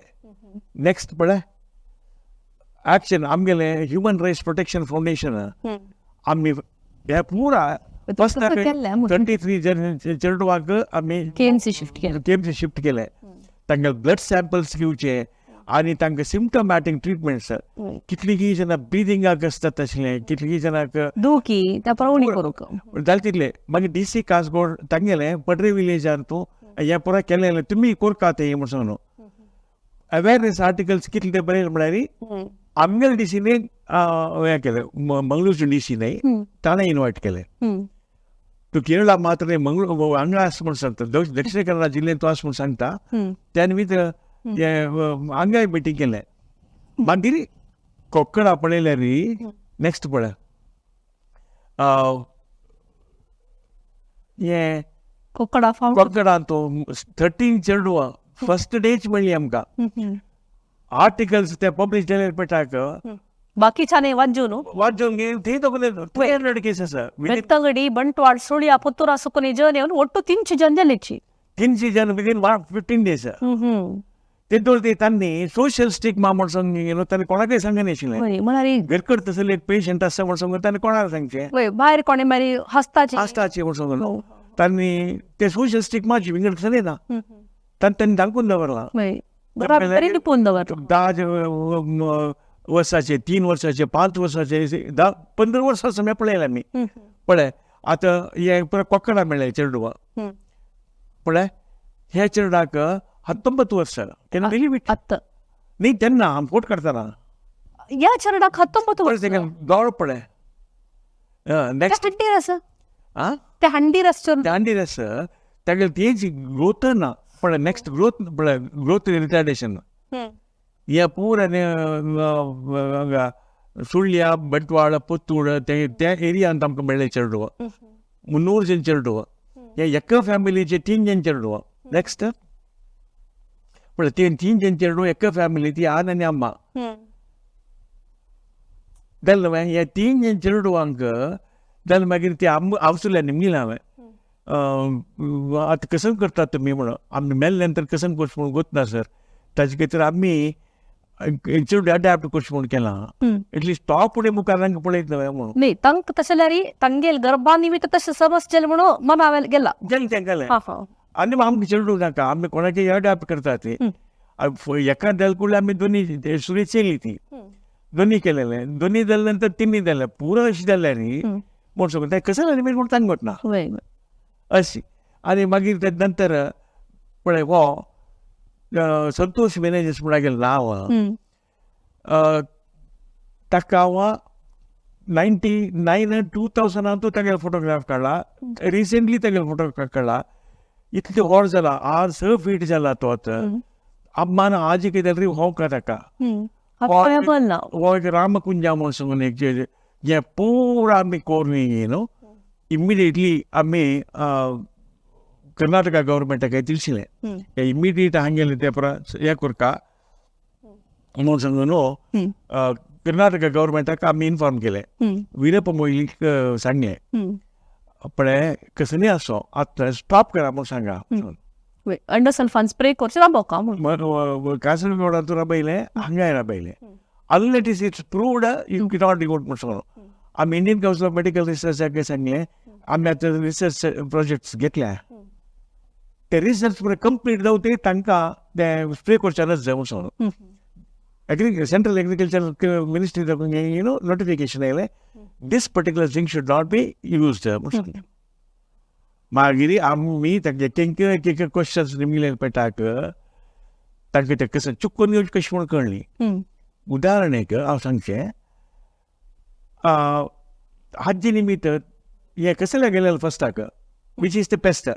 नेक्स्ट पळय एक्शन आमगेले ह्युमन रायट्स प्रोटेक्शन फावंडेशन आमी हे पुरा फर्स्ट 23 जन चेडवाक आमी केएमसी शिफ्ट केलें. केएमसी शिफ्ट केलें. तांकां ब्लड सॅम्पल्स घेवचे आनी तांकां सिमटोमॅटीक ट्रिटमेंट्स. कितलीं जाणां ब्रिदिंगाक आसतात आशिल्लें, कितलीं जाणांक दुखी त्या प्रमाणे करूंक जालें तितलें. मागीर डी सी कासगोड तांगेलें पडरे विलेजान तूं हें पुरा केलें तुमी कोरका तें म्हूण सांगू. अवेरनेस आर्टिकल्स कितले ते बरयले म्हळ्यार आमगेले डी सीने हें केलें, मंगळूरचे डी सी न्हय ताणें इनवायट केलें. तूं केरळा मात्र न्हय मंगळूर हांगा आसा म्हूण सांगता, दक्षिण कन्नडा जिल्ल्यांत तूं आसा म्हूण सांगता. त्या निमित्त हें हांगाय मिटींग केलें. मागीर कोंकणा पळयल्यार नेक्स्ट पळय हें कोंकणा कोंकणांत 13 चेडवां फर्स्ट डेच मेळ्ळी आमकां. आर्टिकल्स ते पब्लिश जाले पेटाक बाकीच्याने वाजून वाजून थंय 300 केस आसा. ಬೆಳ್ತಂಗಡಿ, ಬಂಟ್ವಾಳ, ಸುಳ್ಯ, ಪುತ್ತೂರ, ಸುಕುನಿ ಜನ ಒಟ್ಟು 300 ಜನ ಜನಿಚ್ಚಿ 300 ಜನ ವಿದಿನ್ 15 ಡೇಸ್. तेदोळ तांणी सोशल स्टिग्मा म्हूण सांग तांणी कोणाकय सांगना आशिल्लें. म्हळ्यार घरकड तसले एक पेशंट आसा म्हूण सांगून तांणी कोणाक सांगचें, भायर कोणें मागीर हसताचे हसताचे म्हूण सांगून तांणी ते सोशल स्टिग्माची विंगड कसलें ना तांणी दाखोवन दवरलां. लिपून दवरलां. 10 वर्साचे, 3 वर्साचे, 5 वर्साचे, 10-15 वर्सां आमी पळयलें आमी पळय. आतां हे पुरा कोकणा मेळ्ळें चेडवा. पळय ह्या चेडवाक 19 वर्सां, can believe it? आत्तां न्ही, तेन्ना आमी फोट काडटना. ह्या चेडवाक 19 पळय वर्सां. तेगे दोळ पळय. नेक्स्ट. ते हंडीर आसा. आं, ते हंडीर आसचो. दांडीर आसा तागेले तेज ग्रोथ ना पळय. नेक्स्ट ग्रोथ पळय, ग्रोथ रिटार्डेशन. हे पुरा हांगा सुಳ್या, बंटवाळ, पुत्तूर ते त्या एरियांत आमकां मेळ्ळें चेडवा. 300 जण चेडवा, हे एका फॅमिलीचे 3 जण चेडवा. नेक्स्ट पळय, तीन जण चेडवा एका फॅमिली, ती आन आनी अम्मा जालें न्हय. ह्या 3 जण चेडवांक जालें. मागीर ती आम आवसुल्या निमगिलें हांवें, आतां कसं करतात तुमी म्हणून. आमी मेल्ले नंतर कसं करचें म्हणून गोत ना सर. ताजे खातीर आमी चेडूं अडॅप्ट करचें म्हणून केलां, एटलिस्ट तो फुडें मुखार तांकां पळयत न्हय म्हणून. न्ही, तांकां तशें जाल्यार तांगेल गर्भा निमित्त तशें समजचें म्हणून मना गेला. जालें तेंकालें. हा हा आनी आमकां चेडूं नाका, आमी कोणाचें अडॅप्ट करतात ती. एका दल कुडले आमी दोनी सुरी चेली, ती दोनी केलेले, दोनी जाले नंतर तिन्ही जाले, पुरो अशें जालें न्ही म्हूण सांगू तें कसं जालें म्हूण सांगत ना. अशी. आनी मागीर ते नंतर पळय हो संतोष मेनेजस म्हणून गेले नांव. ताका हांव 99, 2000 तागेलो फोटोग्राफ काडला. रिसेंटली तागेलो फोटो काडला. इतलें व्हड जाला, 6 फीट जाला तो आतां. अम्मान आजी कितें जाल्यार हो का ताका हो एक रामकुंजा म्हणून सांगून एक जें पुरा आमी करून न्हू इमिडिएटली आमी कर्नाटका गव्हर्मेंटाक दिसलें, इमिडिएट हांगेलें तें पुरा हें करका म्हणून सांगून न्हू कर्नाटका गव्हर्मेंटाक आमी इन्फॉर्म केलें. वीरप्पा मोयलीक सांगलें, पळय कसली आसो आतां स्टॉप करा म्हणून सांगा. एंडोसल्फान स्प्रे करचें राबोवका म्हणून. कासरगोडांत राबयलें, हांगाय राबयलें. Unless it is proved you cannot go म्हणून सांगलो. आमी इंडियन कावन्सिल ऑफ मेडिकल रिसर्चाक सांगलें, आमी आतां रिसर्च प्रोजेक्ट्स घेतल्या, ते रिसर्च पुरो कंप्लीट जावं ते तांकां ते स्प्रे करच्यानच जाय म्हणून सांगलो. Central agriculture ministry you know notification आयलें, this particular thing should not be used म्हणून सांगलें. मागीर आमी तांचे एक एक क्वेश्चन्स निमगिले पेटाक तांकां ते कसं चुकून येवचें कशें म्हूण कळ्ळी. उदाहरण एक हांव सांगचें, हाजे निमित्त हें कसलें गेलें फस्टाक, which is the pest,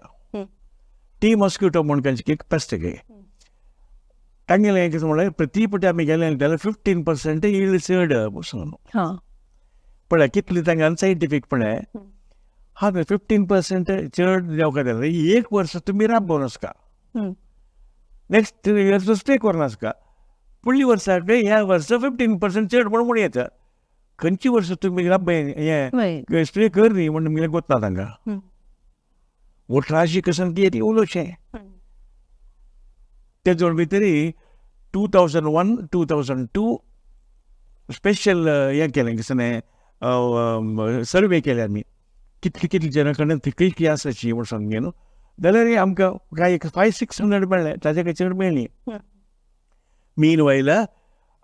tea mosquito म्हूण खंयची एक पेस्ट गे. तांगेलें कितें म्हणलें, प्रति पटी आमी गेले जाल्यार 15% यील्ड चड म्हणून. पळय कितले तांकां अनसायंटिफीक पळय. हा, 15% चड जावंक जाल्यार एक वर्स तुमी राबोवन आसका, नेक्स्ट इयर स्प्रे करून आसका, फुडल्या वर्साक ह्या वर्सा 15% चड म्हूण म्हणून येता. खंयची वर्स तुमी राबय हें स्प्रे कर न्ही म्हूण तुमगेलें गोतना तांकां 18 कसन ती येतली उलोवचें. ते जोड भितरी 2001 2002 स्पेशल हें केलें, कितें सर्वे केले आमी, कितले कितले जणां कडेन खंय कितें आसाची म्हूण सांगले न्हू. जाल्यार आमकां कांय एक 500-600 मेळ्ळें, ताजे काय चड मेळ्ळी. मीन वयल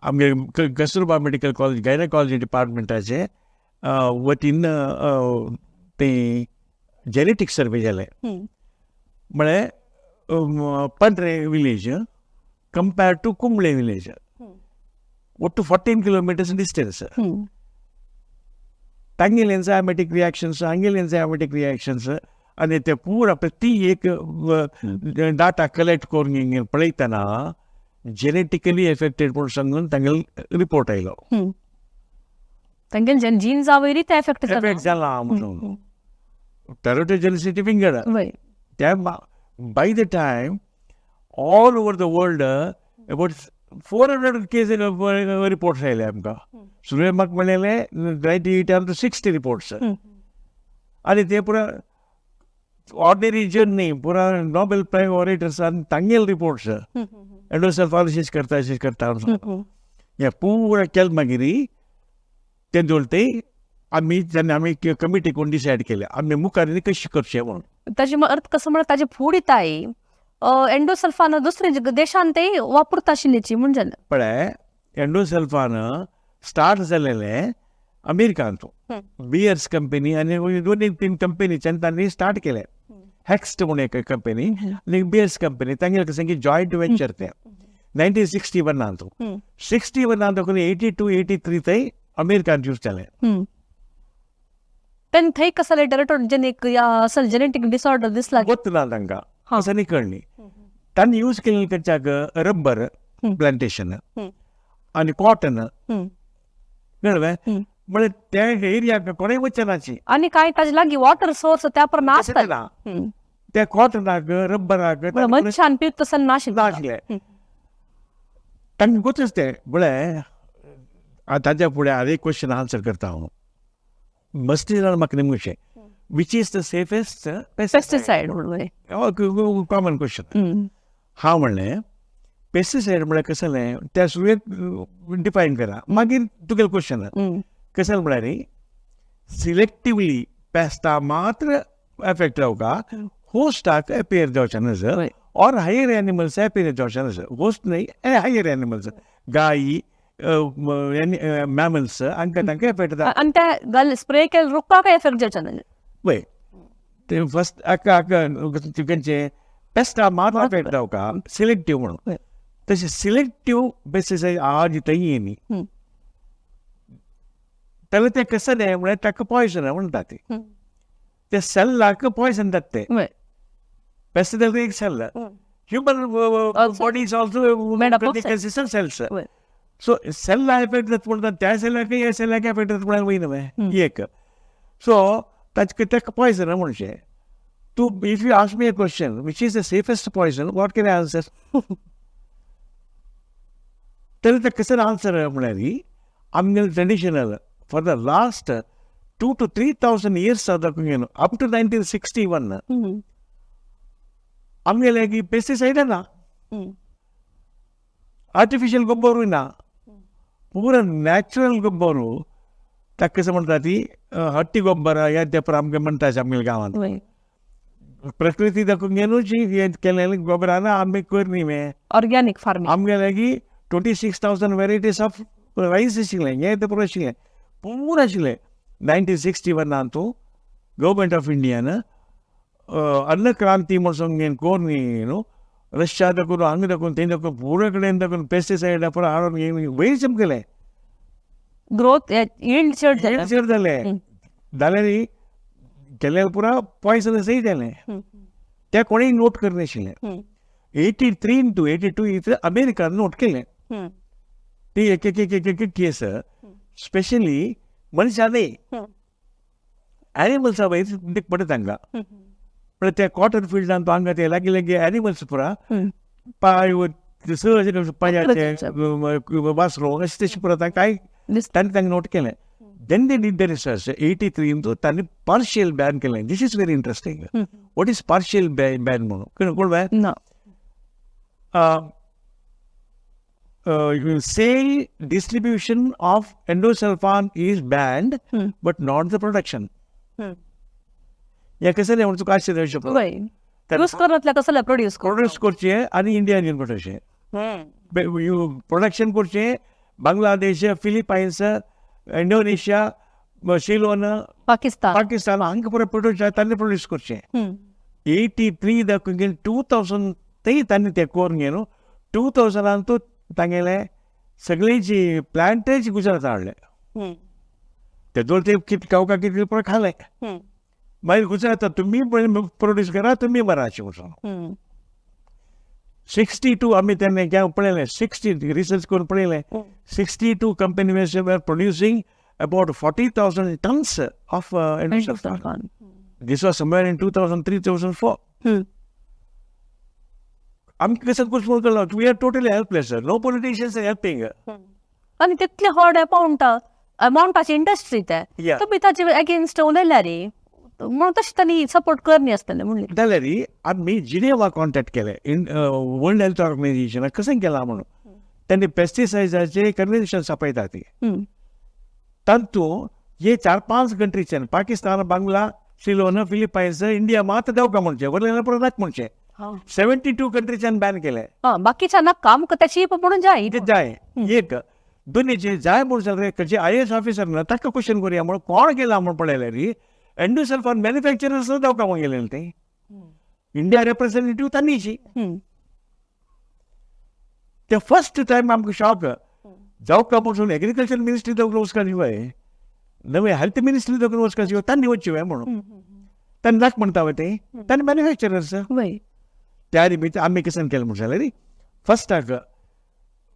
आमगे कस्तुरबा मेडिकल कॉलेज गायनकॉलॉजी डिपार्टमेंटाचे वतीन तें जेनेटीक सर्वे जालें. म्हळ्यार Pandre village compare to Kumble village ಒಟ್ಟು 14 ಕಿಲೋಮೀಟರ್ಸ್ ಡಿಸ್ಟೆನ್ಸ್. तांगेले एन्झायमॅटीक रिएक्शन्स, हांगेले एन्झायमॅटीक रिएक्शन्स आनी ते पुरा प्रति एक डाटा कलेक्ट करून पळयतना जेनेटिकली एफेक्टेड म्हूण सांगून तांगेलो रिपोर्ट आयलो. तांगेले जिन्सा वयरी ते एफेक्ट एफेक्ट जाला म्हणून. टेराटोजेनिसिटी विंगड. त्या by the time all over the world about 400 case reports आयले आमकां. सुरवेक म्हाका म्हणलें 98 60 रिपोर्ट्स. आनी ते पुरा ऑर्डिनरी जन न्ही, पुरा नोबेल प्रायज ऑरेटर्स आनी तांगेले रिपोर्ट्स एंडोसल्फालिसीस करता अशें करता. हें पुरा केलें मागीर तें जोड ते आमी जेन्ना आमी कमिटी कोण डिसायड केलें आमी मुखार कशें करचें म्हणून. ताजे अर्थ कसो म्हळ्यार ताजे फुडें ताई एंडोसल्फान दुसरे देशान ते वापरता आशिल्ल्याची म्हूण जालें. पळय एंडोसल्फान स्टार्ट जालेलें अमेरिकांत बियर्स कंपनी आनी दोन एक तीन कंपनीच्यान तांणी स्टार्ट केलें. हॅक्स्ट म्हणून एक कंपनी आनी बियर्स कंपनी, तांगेले कशें की जॉयंट वेंचर तें 1961. 61 दाखोवन 82 83 थंय अमेरिकान यूज जालें. तेन्ना थंय कसले टेराटोजेनिक या असल जेनेटिक डिसऑर्डर दिसला? गोत्त ना तांकां, असं न्ही कळ्ळी. तांणी यूज केलें खंयच्याक? रब्बर प्लांटेशन आनी कॉटन, कळ्ळें? म्हळ्यार त्या एरियाक कोणेय वचनाची. आनी काय ताजे लागीं वॉटर सोर्स त्या प्रमाण आसता. ना, त्या कॉटनाक, रब्बराक मनशान पीक तसं नाशिल्लें. नासलें. तांकां गोतच तें. म्हळ्यार ताच्या फुडें आनी एक क्वेश्चन आन्सर करता हांव. मस्ती जाण म्हाका निमगशें, which is the safest pesticide म्हणून? Common question. हांव म्हणलें, पेस्टिसायड म्हळ्यार कसलें त्या सुरवेक डिफायन करा, मागीर तुगेलें क्वेश्चन. कसलें म्हळ्यार सिलेक्टिवली पेस्टा मात्र एफेक्ट जावका, होस्टाक एपेर जावचें नज ऑर हायर एनिमल्स एपेर जावचें नज. होस्ट न्हय, हायर एनिमल्स, गायी, मॅमल्स हांकां तांकां एफेक्ट जाता. आनी त्या स्प्रे केल्ले रुखाक एफेक्ट जावचें न्हय. वय, ते फर्स्ट हाका तुगेचें पेस्टा मात्र एफेक्ट जावका सिलेक्टीव म्हणून. तशें सिलेक्टीव पेस्टिसायड आज थंय येयनी जाल्यार तें कसलें म्हळ्यार ताका पॉयजन म्हणटा ते. ते सेल्लाक पॉयजन जाता ते. पेस्टिसायड एक cell, human body is also consist of cells. So सेल्ला effect जाता म्हणटा, त्या सेल्लाक ह्या सेल्लाक एफेक्ट जाता म्हळ्यार वयना न्हय एक. सो ताचे ताका पॉयजन म्हणचें. तूं if you ask me a question which is the safest poison, what can I answer? तर तें कसं आन्सर म्हळ्यार आमगेले traditional for the last 2 to 3,000 years up to 1961 आमगेले की पेस्टिसायड ना, आर्टिफिशियल गोबोरूय ना, पुरा नॅचरल गोबोरू. ताका कशें म्हणटा ती हट्टी गोबर ह्या ते आमकां म्हणटा आमगेल्या गांवांत. प्रकृती दाखोवन घेवनूच हें केलें गोबरान आमी करनी में ऑर्गॅनिक फार्मिंग. आमगेले की 26,000 varieties of rice आशिल्लें, हें तें पुरो आशिल्लें, पुरो आशिल्लें. 1961 तूं गव्हर्मेंट ऑफ इंडियान अन्न क्रांती म्हणून कोरनी न्हू, रशिया दाखोवन, हांगा दाखोवन, थंय दाखोवन, पुरो कडेन दाखोवन पेस्टिसायड पुरो हाडून वयर चमकलें. ग्रोथ यील्ड चड जालें. चड जालें जाल्यार केल्यार पुरा पॉयजन सही जालें. तें कोणेय नोट करनाशिल्लें. 83 टू 82 इतलें अमेरिकान नोट केलें. ती एक एक एक एक एक केस स्पेशली मनशां न्हय, एनिमल्सा वयर पडटा तांकां. म्हळ्यार त्या कॉटन फिल्डान तो हांगा ते लागीं लागीं एनिमल्स पुरा पांय सहज पांयाचे वासरो अशें तशें पुरा तांकां कांय तांणी तांकां नोट केलें. Then they did the research 83 तो तांणी पार्शियल बॅन केलें. This is very interesting. What is partial ban म्हणून कोण बाय? ना. Sale distribution of endosulfan is banned, but not the production. हें कसलें म्हणून तुका आश्चर्य शकता. यूज करतल्या कसलें प्रोड्यूस प्रोड्यूस करचें आनी इंडियान येवन पडचें प्रोडक्शन करचें. बांगलादेश, फिलिपायन्स, इंडोनेशिया, सिलोन, पाकिस्तान हांगा पुरो प्रोड्यूस तांणी प्रोड्यूस करचें. 83 दाखोवन 2000 थंय तांणी तें करून घेवन 2000 तांगेले सगळे जी प्लांटेज गुजरात हाडले. तेदोळ ते कितें खावका कितें पुरो खालें. मागीर गुजरात तुमी प्रोड्यूस करा, तुमी मराचे म्हणून. 62 आमी तेन्ना पळयलें, 60 रिसर्च करून पळयलें, 62 companies were producing about 40,000 tons of endosulfan. This was somewhere in 2003, 2004. आमकां कसं कुछ कळना, we are totally helpless, no politicians are helping. आनी तितले व्हड अमावंटाची इंडस्ट्री ते तुमी ताचे अगेन्स्ट उलयल्यार म्हणून तशें तांणी सपोर्ट करनी आसतलें म्हणलें. जाल्यार आमी जिनेवा कॉन्टॅक्ट केलें इन वर्ल्ड हेल्थ ऑर्गनायझेशनाक कशें केलां म्हणून. तांणी पेस्टिसायड्साचे कन्व्हेन्शन छापयता ती, तातूंत हे 4-5 कंट्रीच्यान पाकिस्तान, बांगला, सिलोन, फिलिपायन्स, इंडिया मात देवका म्हणचें, वरलें पुरो नाक म्हणचें. 72 कंट्रीच्यान बॅन केलें. बाकीच्या नाका, आमकां त्याची म्हणून जाय जाय. एक दोनीचे जाय म्हूण जाल्यार खंयचे आयएएस ऑफिसर ना ताका क्वेश्चन करुया म्हणून कोण केला म्हूण पळयल्यार एंडोसल्फान मॅन्युफॅक्चरर्स जावका म्हूण गेलेले ते इंडिया रेप्रेझेंटेटिव्ह तांणीची. ते फर्स्ट टायम आमकां शॉक जावका म्हणून एग्रीकल्चर मिनिस्ट्री दवरून वचका वय, नवे हेल्थ मिनिस्ट्री दवरून वचका शिवाय तांणी वचची वय म्हणून तांणी नाक म्हणटा वय ते तांणी मॅन्युफॅक्चरर्स. त्या निमित्त आमी कशें केलें म्हण जाल्यार फर्स्टाक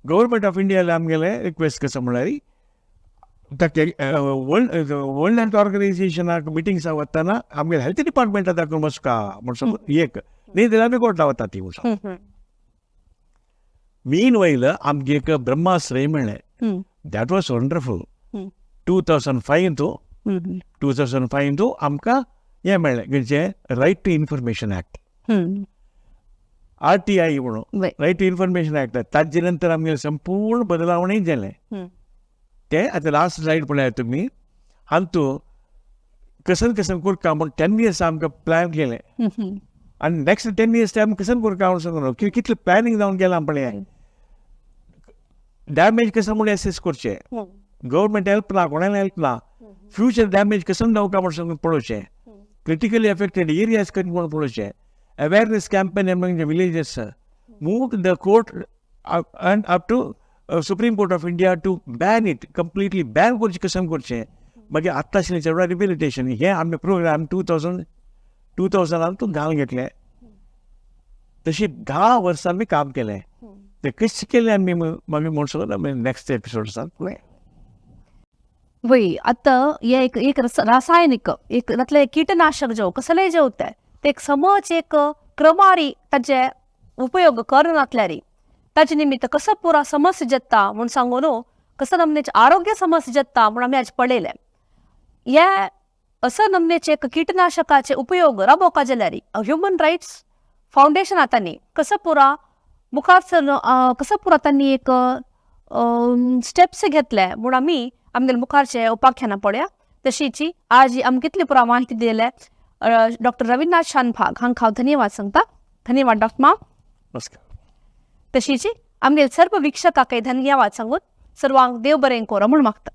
गव्हर्मेंट ऑफ इंडियाला आमगेले रिक्वेस्ट कसो म्हणल्यार ताका वर्ल्ड वर्ल्ड हेल्थ ऑर्गनायझेशनाक मिटिंग्साक वतना आमगेले हेल्थ डिपार्टमेंटा दाखोवन वचका म्हण समज एक न्ही जाल्यार आमी कोर्टा वता ती म्हण. मीन वयल आमगे एक ब्रह्मास्त्र मेळ्ळें, that was wonderful. 2005 2005 आमकां हें मेळ्ळें खंयचें right to information act, RTI म्हणून रायट टू इन्फॉर्मेशन ऍक्ट. ताजे नंतर आमगेलें संपूर्ण बदलावणूय जालें. ते आतां लास्ट स्लायड पळयात तुमी, हातूंत कसन कसन करता म्हूण 10 इयर्स आमकां प्लॅन केलें आनी नेक्स्ट 10 इयर्स ते आमी कसन करता म्हूण सांगून कितलें प्लॅनिंग जावन गेलां पळया. डॅमेज कसो म्हूण एसेस करचें, गव्हर्मेंट हेल्प ना, कोणाले हेल्प ना, फ्युचर डॅमेज कसन जावका म्हूण सांगून पळोवचें, क्रिटिकली एफेक्टेड एरियाज कशें म्हूण पळोवचें, awareness campaign among the villages, move the court and up to Supreme Court of India to ban it completely, ban करचें कशें करचें. मागीर आत्तां चेडवा रिबिलिटेशन हें आमी प्रोग्राम 2000 तूं घालून घेतलें. तशी 10 वर्सां आमी काम केलें. तें कशें केलें आमी मागीर म्हूण सगळं आमी नेक्स्ट एपिसोड सांग. वय आतां हे एक एक रासायनिक एक तातलें कीटनाशक जो कसलेय जेवता ते एक समज एक क्रमारी ताजे उपयोग करनातल्यारी ताजे निमित्त कसो पुरा समस्या जाता म्हूण सांगून कसो नमनेचे आरोग्य समस्या जाता म्हूण आमी आज पळयलें. हे असो नमनेचे एक कीटनाशकाचे उपयोग राबोवका जाल्यार ह्युमन रायट्स फावंडेशन तांणी कसो पुरा मुखार सर कसो पुरा तांणी एक स्टेप्स घेतले म्हूण आमी आमगेले मुखारचे उपाख्यानां पळया. तशीची आज आमकां कितली पुरा माहिती दिले डॉक्टर रविनाथ शानभाग हांकां हांव धन्यवाद सांगता. धन्यवाद डॉक्टर माम. नमस्कार. तशीची आमगेले सर्व वीक्षकाकय धन्यवाद सांगून सर्वांक देव बरें करो म्हूण मागता.